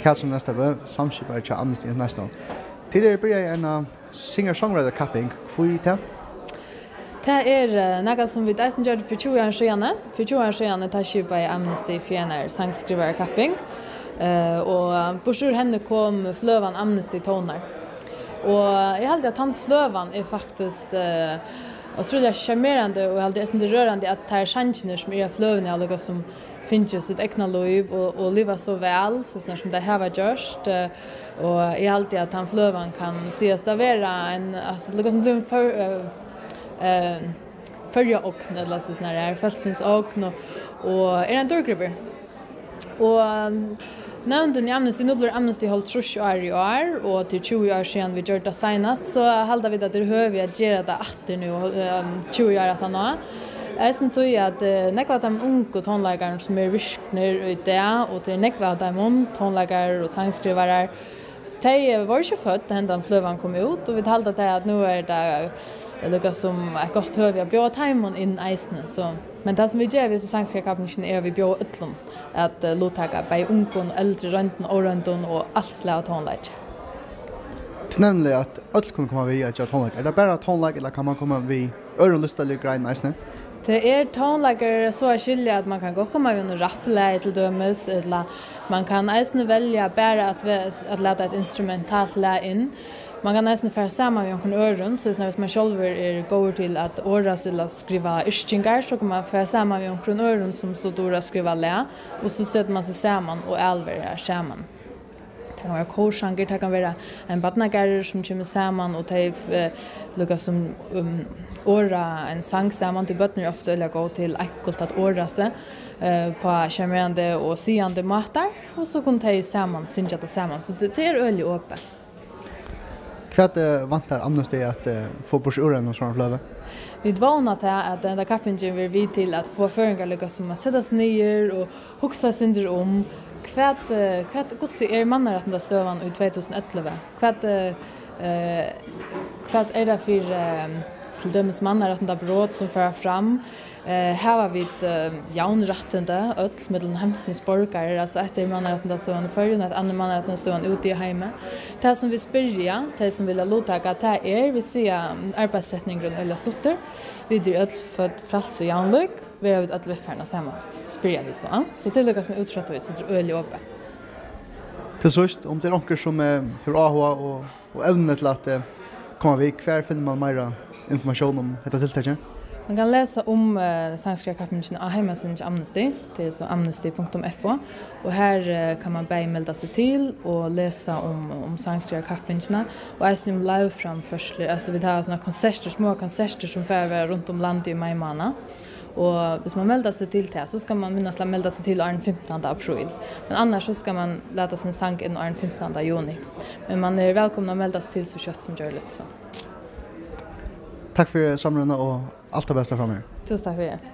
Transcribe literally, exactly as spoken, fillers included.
Katrin Østerve, samskipari hjá Amnesty International. Tit eru byrjað eina singer-songwriter-kapping. Hví tað? Tað er, eh, nakað, sum vit eisini gjørdu fyri tjúgu árum síðani. Fyri tjúgu árum síðani, tá skipaði Amnesty fyri einari sangskrivarakapping, eh, og burtur úr henni kom fløgan Amnesty Tónar. Og eg haldi, at tann fløgan er faktiskt, eh, ótrúliga sjarmerandi, og eg haldi eisini, tað er rørandi, at teir sangirnir, sum eru á fløguni, hava líkasum fingið sítt egna lív og, og livað so væl, so snar sum teir hava gjørt, eh, og eg haldi, at tann fløgan kann sigast at vera ein, altso, líkasum blivin for, eh, eh, Føroya ogn, ella so snar er, fólksins ogn, og, og er ein dýrgripur. Og, um, nevndin í Amnesty, nú blívur Amnesty hálvtrýss ár í ár, og tað er tjúgu ár síðan vit gjørdu tað seinast, so halda vit, at tað er høvi at gera tað aftur nú, um, tjúgu ár aftaná. Eisini tí at, eh, nógv av teimum ungu tónleikarunum, sum eru virknir í dag, og tað eru nógv av teimum tónleikarar og sangskrivarar, tey, eh, vóru ikki fødd, tá hendan fløgan kom út, og vit halda tað, at nú er tað, eh, líkasum eitt gott høvi at bjóða teimum inn eisini. So, men tað, sum vit gera við hesa sangskrivarakappingina, er, at vit bjóða øllum at, eh, luttaka, bæði ungum, eldri, royndum, óroyndum og alt slag av tónleiki. Tað er nevniliga, at øll kunnu koma við at gera tónleik. Er tað bara tónleik, ella kann man koma við øðrum listaligum greinum eisini? Tað er tónleikur, so at skilja, at man kann gott koma við einum rapplagi til dømis, ella man kann eisini velja bara at ve-, at lata eitt instrumentalt lag inn. Man kann eisini fara saman við onkrum øðrum, so snar, hvis man sjálvur er góður til at orða seg ella skriva yrkingar, so kann man fara saman við onkrum øðrum, sum so dugir at skriva lag, og so setir man seg saman og alverar saman. Tað kann vera kórsangur, tað kann vera ein barnagarður, sum kemur saman, og tey, eh, líkasum, um, orða ein sang saman, tí børn eru ofta øgiliga góð til einkult at orða seg, eh, á sjarmerandi og sigandi mátar, og so kunnu tey saman syngja tað saman. So tað, tað er øgiliga opið. Hvat, eh, væntar Amnesty at, eh, fáa burtur úr einum sovorðnum fløga? Vit vóna tað, at henda kappingin verður við til at fáa føroyingar líkasum at seta seg niður og hugsa eitt sindur um, hvat, eh, hvat, hvussu er mannarættindastøðan í tvey túsund og ellivu? Hvat, eh, eh, hvat er tað fyri, eh, til dømis mannarættindabrot, sum fara fram? Eh, hava vit, eh, javn rættindi, øll, millum heimsins borgarar? Altso, eitt er mannarættindastøðan í Føroyum, eitt annað mannarættindastøðan úti í heimi. Tað, sum vit spyrja tey, sum vilja luttaka, tað er, vit siga, arbeiðssetningurin er øgiliga stuttur. Vit eru øll fødd fræls og javnlík. Verða vit øll viðfarin á sama hátt? Spyrja vit so, a? So tað er líkasum út frá tí, so tað er øgiliga opið. Til síðst, um tað er onkur, sum, eh, hevur áhuga og, og evni til at, eh, koma við, hvar finnur man meira informatión um hetta tiltakið? Man kann lesa um, eh, sangskrivarakappingina á heimasíðuni hjá Amnesty, tað er so amnesty punktum f o, og har, eh, kann man bæði melda seg til og lesa um, um sangskrivarakappingina, og eisini um live-framførslur. Altso, vit hava sovorðnar konsertir, smáar konsertir, sum fara at vera runt um landið í mai mánað. Og hvis man meldar seg til tað, so skal man minnast til at melda seg til áðrenn fimtanda apríl. Men annars so skal man lata sín sang inn áðrenn fimtanda juni. Men man er vælkomin at melda seg til so skjótt sum gjørligt, so. Takk fyri samrøðuna og alt tað besta framyvir. Túsund takk fyri.